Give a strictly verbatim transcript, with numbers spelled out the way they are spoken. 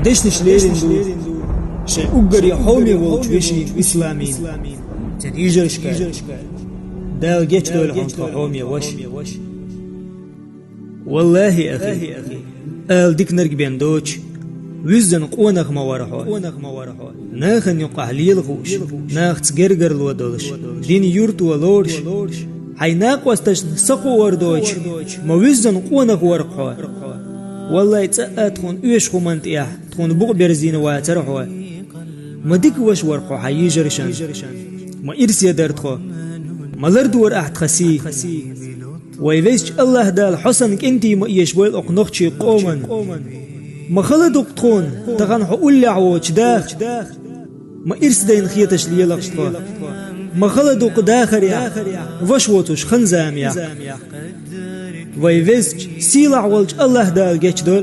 Дешнаш лерина ду шайн уггаре хьоме волча вешийна Исламийна. Цун йижарашка Дала гечдойла хьона тхо, хьоме ваша. Валлахьи, ахи, ала диканиг бен доацаш, вуьззина къонах ма вар хьо. Нахана юкъахь лела хууш, нахаца гергарло долуш, дин юрто лоруш, хьайн накъосташна са кхуор доцуш, ма вуьззина къонах вар хьо. Валлахьи, цкъа а тхуна оьшуш хӀуманна тӀехь тхуна букъ берзийна вацара хьо. Ма дика ваша вар хьо хьайн йижаршна. Ма ирсе дара тхо. Ма лардора ахь тхан сий. Вай Везачу АллахӀ Дала хьо санна кӀентий ма эшабойла окху нохчийн къоман. Ма хала ду-кх тхуна тахана хьо уллехь воцучу даха. Ма ирс дайна хеташ лелахь тхо. Ма хала ду-кх дахарехь, ваша воцуш хан-замехь. Вай Везачу, сийлахь волчу АллахӀ Дала гечдойла.